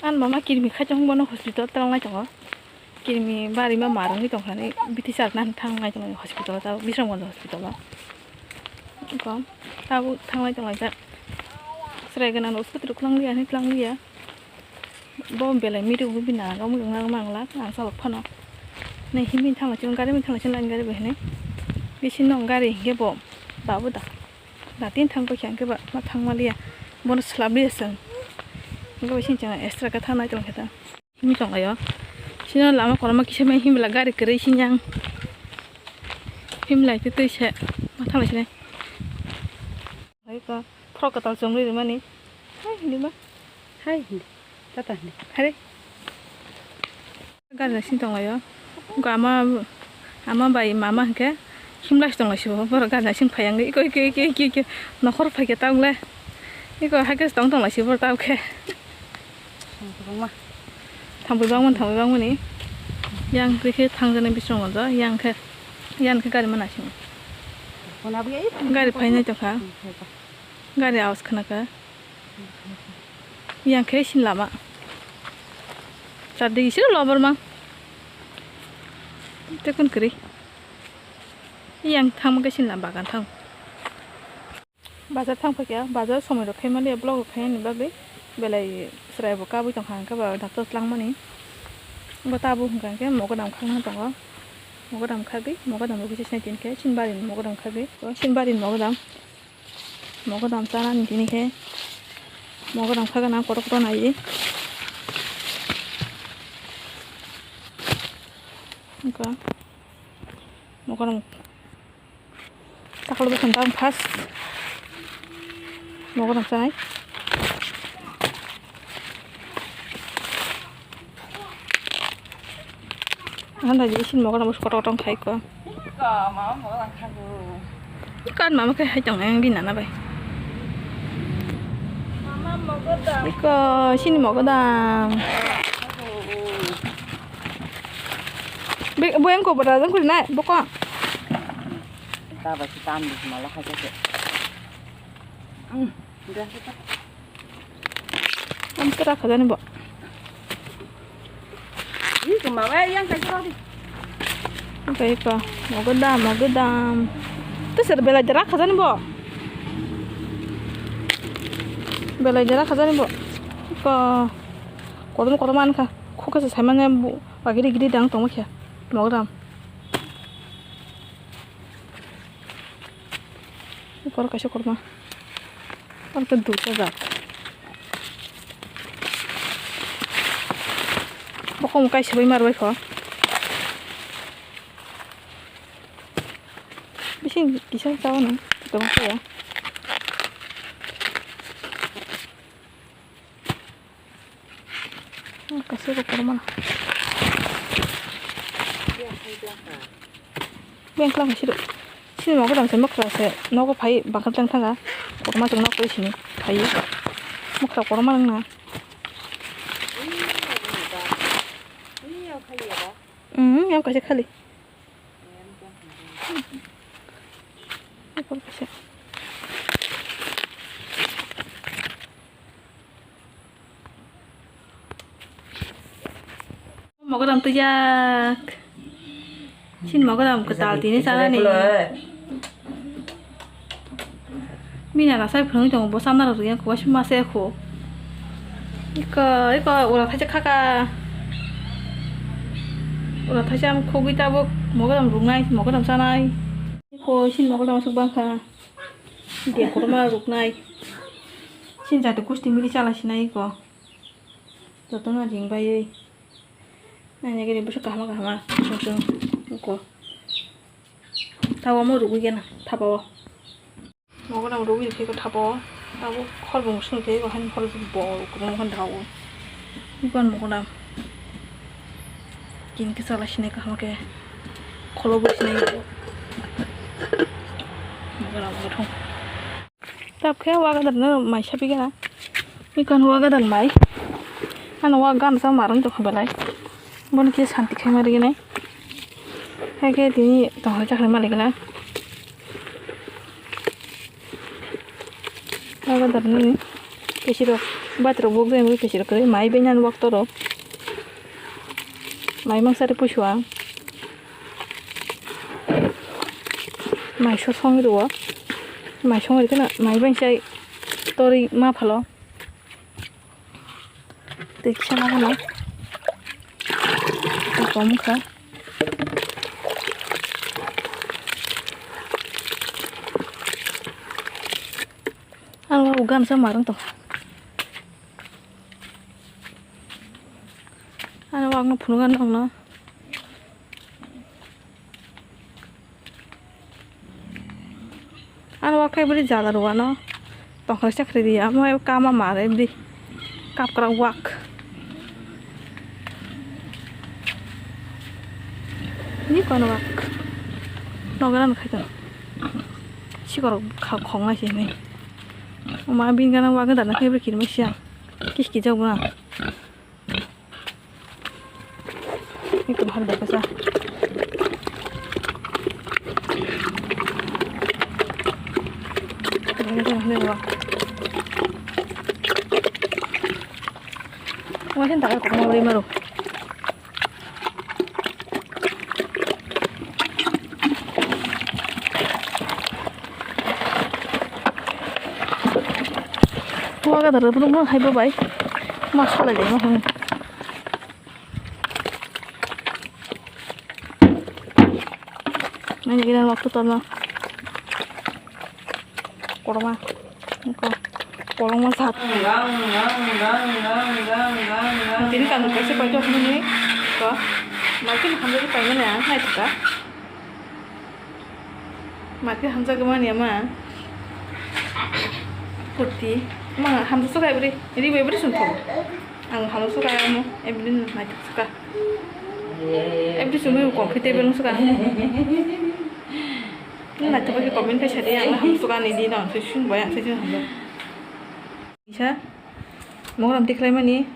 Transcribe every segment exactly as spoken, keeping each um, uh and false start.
Ang mama kirimi khaitong bono hospital twlangnai tongo. Kirimi bari ma marwngwi tongkha ni bithi charwkna thang nai tongo hospital o, tabuk Bisramganj hospital o. Iko tabuk thanglai tonglaijak. Chwrai gwnang rok scooty rok kwlanglia hinwi kwlanglia. Bo belai mirik wngwi bini nana mung nang mangla ang chalok phano. Nai himwi thanglaising gari mung thanglaising line gari bai hinwi. Bisingo gari hinkhe bo babu da. Da tin thang paikha hinkhe ba ma thangmaliya. Bono swlamliya chwng. Hinkhe bo sini chwng extra khe thangnai tongkhe ta. Himwi tonglaio. Sino lama kotorma kisa mai himla gari kwrwi sinyang. Himlai tei twi se ma thanglaisini. Hai ka frok kwtal chumri rimani. Hai hindi ma. Hai hindi. Tata hindi. Hari. Gari naising tonglaio. Wngkha ama, ama bai mama hinkhe himlai se tonglaisio. Borok gari naising phaiya wngwi iko, iko, iko, iko, iko. Nokhor phaikhe ta wngla. Iko haikhe se tong tonglaisio borok ta wngkhe. Thangwi bangma. Thangwi bangmani, thangwi bangmani. Yang khe thangjaknai Bisramganj o, yang khe, yang khe gari ma naising. Gari phainai tongkha. Gari awas khnakha. Yang khe sini lama. Chardigi siro lobar mang. Tekun kwrwi. Yang thangma khe sini lama bagan thang. Bazar thang phaikha, bazar somoi rok khaimani vlog rok khainani bagwi belai chwrai bo kabui tongkha, hwnkhe ba doctor twlangmani. Bo tabuk hwnkha hwnkhe mogodam khakna tongo. Mogodam khagwi, mogodam rok kisa sinai tini khe, sini bari ni mogodam khagwi, sini bari ni mogodam. Mogodam chanani tini khe. Mogodam kha gana kotor kotor nai. Wngkha. Mogodam. Takalo bwkhani tang first. Mogodam chanai. Ang dagi isin mogodam bwswk kotor kotor khai ko. Iko mama mogodam khago. Iko mama khe hai tong yang bini nana bai. Mama mogodam. Iko sini mogodam. Be, bo yang ko bada jang kuri nai, boko. Taba si tam di mala khaja ke. Hmm. Am tera khajani bo. Ih, kemana yang kaisa tadi? Oke, iko. Mogodam, mogodam. Tu ser belai dera khajani bo. Belai dera khajani bo. Iko. Kotom kotom an kha. Khukha se saimanya bu. Bagiri giri dang tongma khe. Mogodam. Iko kaisa kotorma. Aro khe duita jak. Bokhong kaisa bai mar bai kho. Bising kisa chawa nang. Tong khe ya. Kaisa bo kotorma. Beng klang siro. Sini mogodam se mokra se nogo phai bangkha tang thanga. Kotorma chwng nok sini phai. Mokra kotorma nang na. Hmm, yang kaisa khali. Mogodam twijak. Sini mogodam kwtal tini chanani. Mina rasa phunui tongo bo sana rok yang kuwa sima se kho. Iko, iko ura thaisa khaka. Ura thaisa am khogwi tabuk mogodam ruknai, mogodam chanai. Iko sini mogodam aswk bangkha. Dia kotorma ruknai. Sini jati kusti mili chala sinai iko. Jotono ring baiwi. Nanya gini bwswk kahama kahama. Sung sung. Iko. Tabo omo rugwi gana. Tabo. Mogodam rugwi rikhe ko tabo. Tabo khorbo musung khe ko han khorbo bo rukung han dago. Iko mogodam. Kin kisa la sinai kahama khe. Kholo bo sinai ko. Mogodam mothong. Tap khe wa gadar no mai sapi gana. Mikon wa gadar mai. Ano wa gan sa marung to khabalai. Bon khe santi khai mari gini. Hai khe tini tong hai chakri malik na. Wa gadar ni. Kesi ro. Bathroom bok jai mui kechir kwrwi mai bainan wak toro. Mai mangsa de puisua. Mai so song rwo. Mai song rikena mai bangsai tori ma phalo. Tei kisa nangmano. Tei kom wngkha. Ang o gamsa marwng tong. Ano wak no phunuk ano ang no. Ano wak khai bwrwi jala rw ano. Tongkhar chakri di amo kama mare bwrwi. Kapkra wak. Ni kono wak. Nogaran khai tong. Sikoro khok khok nai sini. Oma bin gana wak gana khai bwrwi kirma siya. Kis kijak bwna. Itu bahar da kasa. Wah, ini tak ada kok mau lima loh. Wah, kata ada belum mau hai bye bye. Masalah deh, mau. Nanya kita waktu tolong. Korma. Engko. Korma sat. Tini kan kaisa paito hwnwi ko. Makin hamjagwi paimani ang hai thaka. Makin hamjagwi mani ama. Kurti. Ma hamjak sukai bri. Ri bai bri sung thok. Ang hamjak sukai amo. Ebri nai thak suka. Ebri sung comfortable suka. Nai thak bai comment khai sadi ang hamjak suka ni di no. Sui sung bai ang sui sung hamjak. Kisa, mogram tikhlaimani,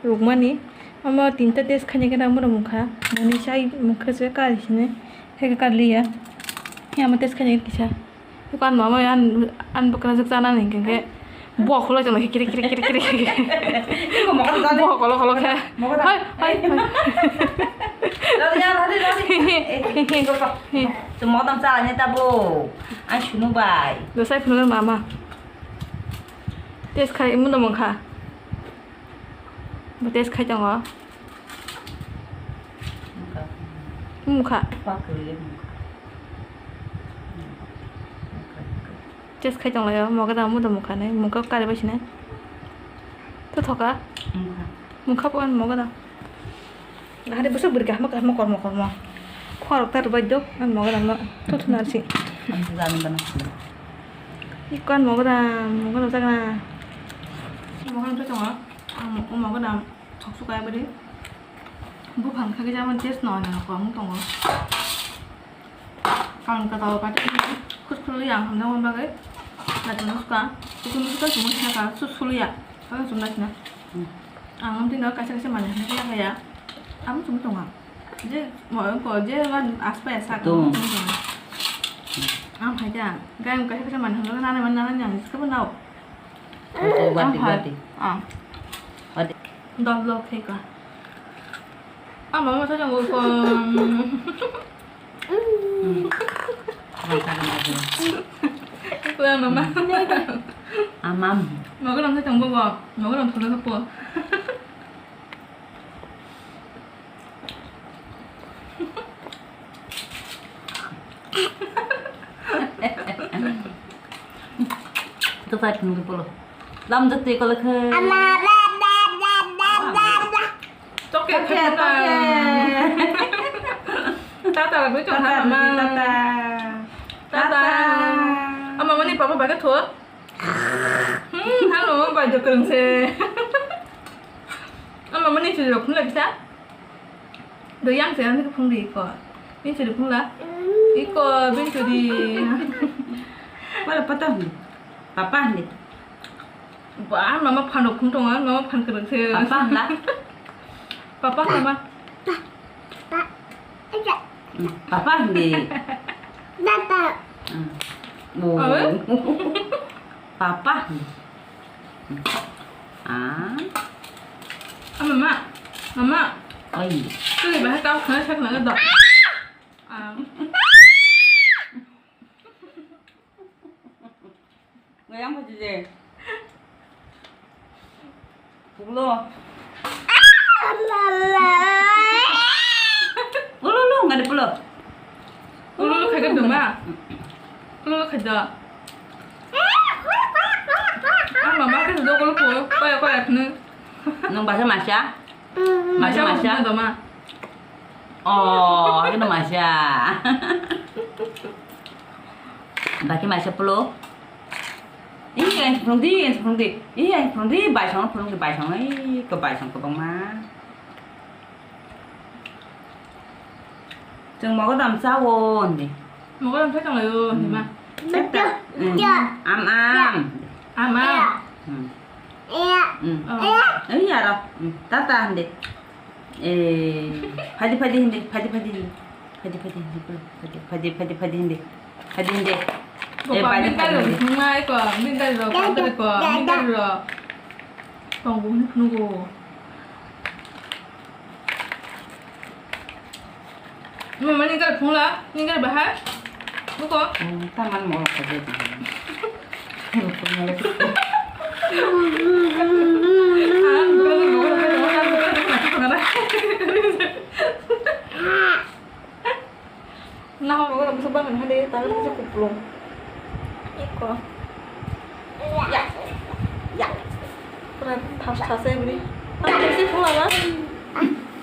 rukmani, omo tinta test khaina khe nang bono mungkha, mani sai mungkha se kari sini, khe khe karliya, ya omo test khaina khe kisa, kan mama an, an bwkrajwk chana ni hwnkhe, bo khulai tongma khe kiri kiri kiri kiri kiri, bo kholo kholo khe, hai hai hai, mogram chalaini tabo, ang sunu bai, dosai phunukgwi mama. Test khai mano mungkha. Bo test khai tongo. Mungkha. Mungkha. Test khai tonglaio, moga da muda mungkha nai, mungkha kari bai sinai. To thoka. Mungkha. Mungkha po an moga da. Hari besok beri kahma kahma kormo kormo. Khorok tar bai dok an moga dam no. To thuna si. Iko an moga dam, moga dam sagna. Moga dam to tongo. Ang moga dam thok suka beri. Buphang kha khe jaman test no ano kong tongo. Ang kata pati khus khuli ang hamna mon bagai. Naitong suka. Itu musuka sumu saka su suliya. Kau sumna sina. Ang amtwi no kaisa kaisa manwi hwnwi khe ya. Amo chumui tongo. Je mo ko je wan aspa ya sak. Tung. Ang phai ja. Gai mo kaisa kaisa manwi hwnwi nana man nana nyang sabo nao. Wati wati. Ah. Wati. Dol dol khai ka. Ama masa jang ko. Kuya mama. Amam. Moga dam sa tong bo. Moga dam thula po. Itu tadi nunggu puluh. Lam jatuh kalau ke. Toke, toke. Tata, gue cuma mama. Tata. Tata. Ama mani papa baga thua. Hmm, halo, bai jokrong se. Ama mani churi rok phunla kisa. Do yang se ani phung di ko. Ni churi phunla. Iko bin churi. Wala pata ni. Papa ni. Ba mama phan rok phung tonga, mama phan kwrwng se. Papa hla. Papa hla ma. Papa hindi. Papa. Mm. Oh. Papa hindi. Mm. Ah. Ah, mama, mama. Oi. Tuli bahai tau khana sak nang do. Ah. Ngayang phaji je. Pulo. Pulo lo, ngade pulo. Pulo lo khaja doma. Pulo lo khaja. Ah, mama khaja do, pulo pulo. Kaya, kaya, knu. Nung bahasa masa? Masa, masa, masa. Doma. Oh, ini masa. Baki masa pulo. Ih, yang sepuluh di, yang sepuluh di. Ih, yang sepuluh di, baisong, sepuluh di, baisong. Ih, kebaisong kebangma. Chwng mogodam chawo, hindi. Mogodam khe tonglaio, hindi ma. Tata. Hmm. Am, am. Am, am. Hmm. Hmm. Oh. Ih, aro. Hmm. Tata, hindi. Eh, phaidi, phaidi, hindi, phaidi, phaidi, hindi. Phaidi, phaidi, hindi, phaidi, phaidi, phaidi, phaidi, hindi. Phaidi, hindi. Eh, phaidi, phaidi, hindi. Nungai ko, mintai ro, phaidi ko, mintai ro. Tongo, nugo. Mama, ni gari phungla, ni gari bahai. Buko. Hmm, taman mo ka je. Naho mo gari musuh bangun hade, tangan musuh kuplung. Iko. Ya. Ya. Pura thas thas e bini. Ah, kaisa phung la ma?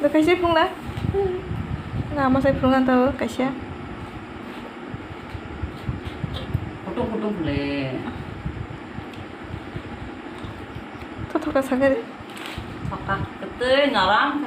Da kaisa phung la? Na, ma sai phung la ta kaisa. Kutung kutung le. To thoka sakari. Thoka. Ketui norom.